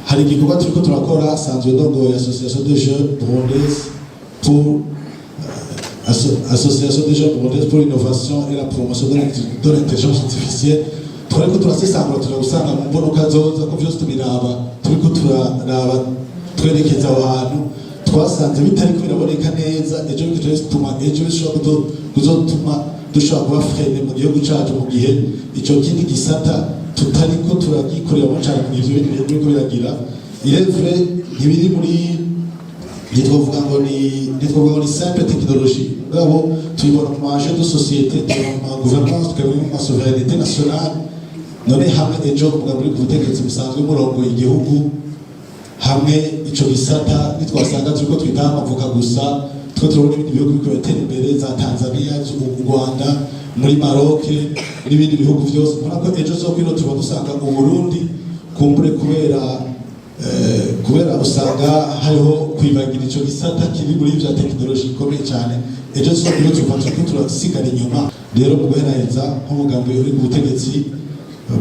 Hari igikorwa turiko turakora. Sanzwe ndongoye Association des jeunes burundaises pour Association des jeunes burundaises pour l'innovation et la promotion de l'intelligence artificielle. Twariko turasesangura, tuja gusanga mu mbonoka zoza ko vyose tubiraba, turiko turaraba twerekeza aho hantu, twasanze bitariko biraboneka neza. Ejo bituma ejo bishobora kuzotuma dushobora kuba freiné mu gihugu cacu, mu gihe ico kindi gisata tutariko turagikoreramo cane, mu gihe ivyo bindi bintu biriko biragira. Il est vrai, ntibiri muri, ntitwovuga ngo ni simple technologie, mugabo tuyibona mu ma enjeux de société, tubona mu ma gouvernance, tukabona mu ma souveraineté nationale. None hamwe ejo mugabo muri ku butegetsi musanzwe murongoye igihugu, hamwe ico gisata nitwasanga turiko twitaho amavoka gusa, twe turabona ibindi bihugu biriko biratera imbere, za Tanzania, u Rwanda, muri Maroc n'ibindi bihugu vyose, mbona ko ejo zokwino tuba dusanga Uburundi kumbure kubera usanga hariho kwibagira ico gisata kiri muri vya tekinoloji gikomeye cyane, ejo tuzokwino tuva turiko turasigara inyuma. Rero mu guheraheza, nk'umugambi uri ku butegetsi,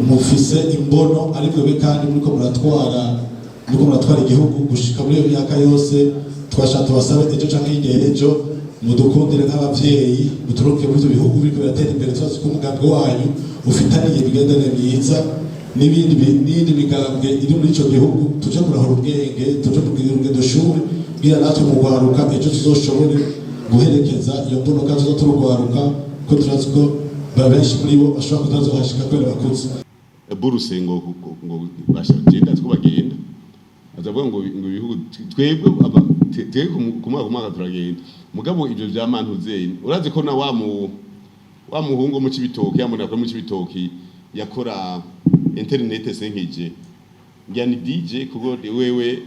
mufise imbono, ari mwebwe kandi muriko muratwara igihugu gushika muri iyo myaka yose, twashaka tubasabe ejo canke hirya y'ejo mudukundire nk'abavyeyi, muturuke muri ivyo bihugu biriko biratera imbere. Tuzi ko umugambi wanyu ufitaniye imigenderanire myiza n'iyindi migambwe iri muri ico gihugu, tuje kurahura ubwenge, tuje kugira urugendo shuri, kugira natwe mu rwaruka ejo tuzoshobore guherekeza iyo mbonoka tuzo turugwaruka, ko turazi ko benshi muri bo bashobora kutazohashika kubera bakuze. Buruse ngo basha genda ko bagenda, azavuga ngo ibihugu twebwe twebwe ku mwaka turagenda. Mugabo ivyo vya mantuzeye, urazi ko na wa muhungu mu Cibitoki yamubona ko mu Cibitoki yakora internet 5G, ngira ni DJ, kuko wewe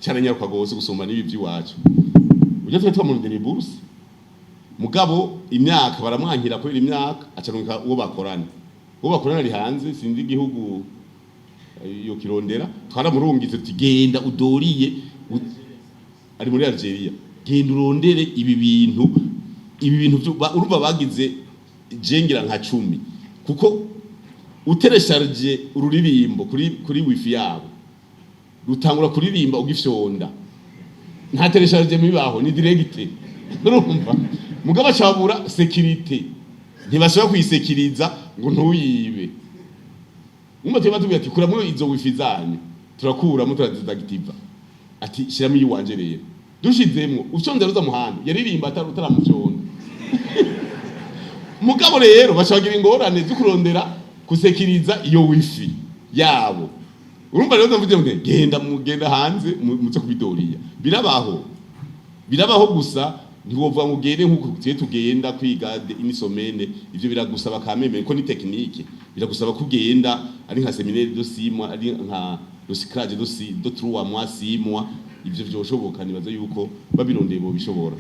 caranyaruka gose gusumba n'ibi vy'iwacu. Ujya twe twamurondera buruse, mugabo imyaka baramwankira kubera imyaka, acarunka uwo bakorana ari hanze, sinzi igihugu iyo kirondera. Twaramurungitse tuti: "Genda udoriye." Ari muri Algeria. "Genda urondere ibi bintu." Urumva bagize jengira nka 10, kuko uteresharije ururirimbo kuri wifi yabo, rutangura kuririmba ugifyonda, nta télécharge mibaho, ni direct. Urumva, mugabo acabura sécurité, ntibashobora kuyisekiriza ngo ntuyibe. Umva, tuba tubwira ati: "Kuramwo izo wifi zanyu." Turakuramo, turazidactiva. Ati: "Shiramo iyiwanje." Rero dushizemwo, ufyonze ruza muhanda yaririmba atari utaramufyonda. Mugabo rero bacabagira ingorane zo kurondera kusekiriza iyo wifi yabo. Urumva rero ndavuze ngo genda, mugenda hanze, muze kubidoriya. Birabaho, birabaho gusa ntiwovuga ngo ugende nkuko tuye tugenda kwiga une semaine. Ivyo biragusaba kameme ko ni technique, biragusaba kugenda ari nka séminaire de 6 mois, ari nka recyclage de 3 mois, 6 mois. Ivyo vyoshoboka, nibaza yuko babirondeye bo bishobora.